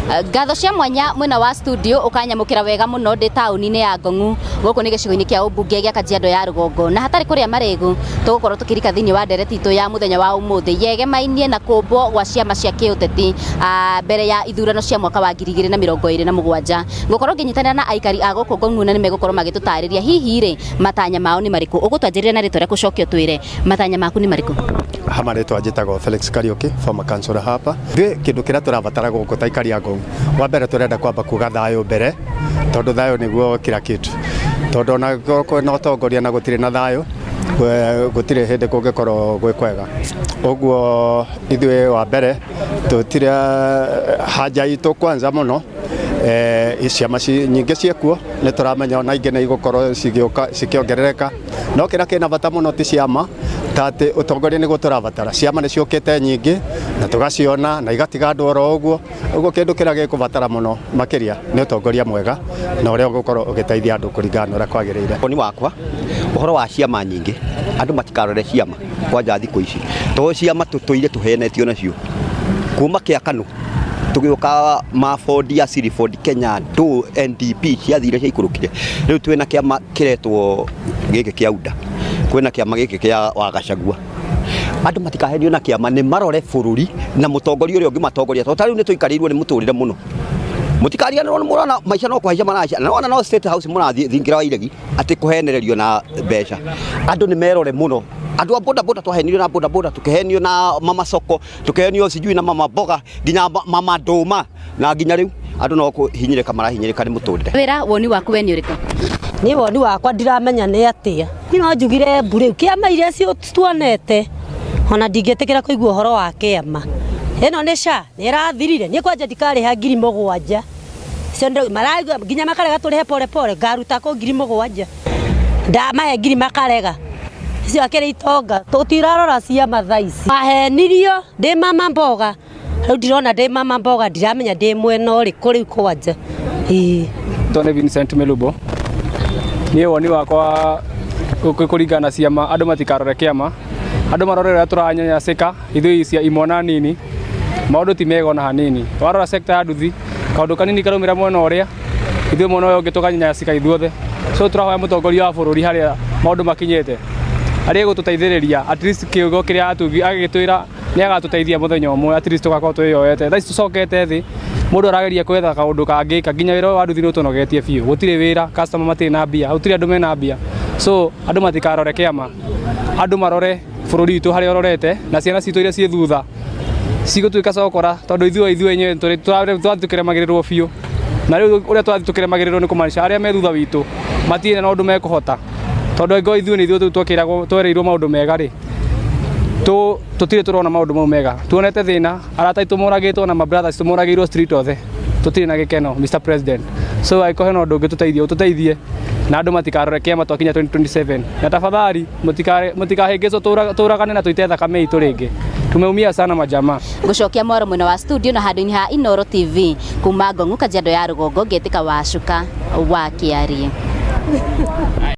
Ngatho cia mwanya mwena wa studio ukanyamukira wega muno ndi tauni-inĩ ya Ngong'u. Gũkũ nĩ gĩcigo-inĩ kĩa ũmbunge gĩa Kajiado ya rũgongo, na hatarĩ kũrĩa marĩgu tũgũkorwo tũkĩrika thĩinĩ wa ndereti itũ ya mũthenya wa ũmũthĩ yegemainie na kũmbwo gwa ciama cia kĩũteti mbere ya ithurano cia mwaka wa 2027. Ngũkorwo ngĩnyitanĩra na aikari a gũkũ Ngong'u na nĩmegũkorwo magĩtũtarĩria hihi rĩ matanya mao nĩ marĩkũ. Ũgũtwanjĩrĩria na rĩtwa rĩaku ũcoke ũtwĩre matanya maku nĩ marĩkũ. Hama rĩtwa njĩtagwo Felix Kariuki, former councillor hapa. Ithuĩ kĩndũ kĩrĩa tũrabatara gũkũ ta aikari a Ngong, wa mbere tũrenda kwamba kuga thayũ mbere, tondũ thayũ nĩguo kila kitu. Tondũ ona korwo kwĩna ũtongoria na gũtirĩ na thayũ, gũtirĩ hĩndĩ kũngĩkorwo gwĩ kwega. Ũguo ithuĩ wa mbere tũtirĩ haja itũ kwanza mũno, ciama nyingĩ ciĩkuo nĩ tũramenya ona ingĩ nĩ igũkorwo cigĩũka cikĩongerereka. No kĩrĩa kĩna bata mũno ti ciama, ta atĩ ũtongoria nĩguo tũrabatara. Ciama nĩ ciũkĩte nyingĩ na tũgaciona na igatiga andũ oro ũguo. Ũguo kĩndũ kĩrĩa gĩkũbatara mũno makĩria nĩ ũtongoria mwega na ũrĩa ũgũkorwo ũgĩteithia andũ kũringana na ũrĩa kwagĩrĩire. Woni wakwa ũhoro wa ciama nyingĩ, andũ matikarore ciama kwanja thikũ ici, tondũ ciama tũtũire tũhenetio nacio kuma kĩa KANU tũgĩũka mabondi ya Siriford Kenya ndũ NDP ciathire ciaikũrũkire. Rĩu twĩna kĩama kĩretwo gĩkĩ kĩa UDA, kwĩna kĩama gĩkĩ kĩa wa Gachagua. Andũ matikahenio na kĩama, nĩ marore bũrũri na mũtongoria ũrĩa ũngĩmatongoria, tondũ ta rĩu nĩ tũikarĩirwo nĩ mũtũrĩre mũno. Mũtikariganĩrwo nĩ mũrona maica no kũhaica maraca, na wona no State House mũrathiĩ thingira wa iregi atĩ kũhenererio na mbeca. Andũ nĩ merore mũno. Andũ a boda boda twahenirio na boda boda, tũkĩhenio na mama soko, tũkĩhenio sijui na mama mboga, nginya mama ndũma, na nginya rĩu andũ no kũhinyĩrĩka marahinyĩrĩka nĩ mũtũrĩre. Wĩra woni waku we nĩ ũrĩkũ? Niĩ woni wakwa ndiramenya nĩ atĩa. Niĩ no njugire mbu rĩu kĩama iria tuonete ona ndingĩtĩkĩra kũigua ũhoro wa kĩama. Ĩno nĩ SHA nĩ ĩrathirire, niĩ kwanja ndikarĩha 7,000. Icio maraigua nginya makarega tũrĩhe pole pole, ngaruta kũ 7,000? Ndamahe ngiri makarega. Icio akĩrĩ itonga, tũtirarora ciama thaa ici. Mahenirio ndĩ mama mboga, rĩu ndirona ndĩ mama mboga, ndiramenya ndĩ mwena ũrĩkũ rĩu kwanja. Ĩĩ. Tone Vincent Melubo. Niĩ woni wakwa kũringana na ciama, andũ matikarore kĩama, andũ marore ũrĩa tũranyanyasĩka ithuĩ cia imwana nini, maũndũ ti mega ona hanini. Warora sector ya nduthi, kaũndũ kanini karaumĩra mwena ũrĩa, ithuĩ mwena ũyũ ũngĩ tũkanyanyasĩka ithuothe. So tũrahoya mũtongoria wa bũrũri harĩa maũndũ makinyĩte, arĩa egũtũteithĩrĩria at least kiugo kĩrĩa agĩtwĩra nĩ agatũteithia mũthenya ũmwe, at least tũgakorwo twĩyoete. Thaa ici tũcokete thĩ, mũndũ arageria gwetha kaũndũ kangĩka, nginya wĩra ũyũ wa nduthi nĩ ũtũnogetie biũ. Gũtirĩ wĩra, customer matirĩ na mbia, gũtirĩ andũ mena mbia. So andũ matikarore kĩama, andũ marore bũrũri witũ harĩa ũrorete na ciana citũ iria ciĩ thutha cigũtuĩka cokora, tondũ ithuĩ enyewe tũrathiĩ tũkĩremagĩrĩrwo biũ. Na rĩu ũrĩa tũrathiĩ tũkĩremagĩrĩrwo nĩ kũmaanisha arĩa me thutha witũ matirĩ na ũndũ mekũhota, tondũ angĩkorwo ithuĩ nĩ ithuĩ rĩu twakĩragwo twerĩirwo maũndũ mega rĩ, tũtirĩ tũrona maũndũ mau mega. Tuonete thĩna, arata aitũ moragĩtwo na ma brothers tũmoragĩirwo street othe, tũtirĩ na gĩkeno Mr President. So angĩkorwo hena ũndũ ũngĩtũteithia ũtũteithie, na andũ matikarore kĩama twakinya 2027. Na tafadhali mũtikahĩngĩcwo tũragane na tũite thakame itũ rĩngĩ. Tumeumia sana majamaa. Ngũcokia mwaro mwena wa studio na handũ-inĩ ha Inooro TV kuma Ngong'u Kajiado ya rũgongo, ngĩtĩka Wacuka wa Kĩarie.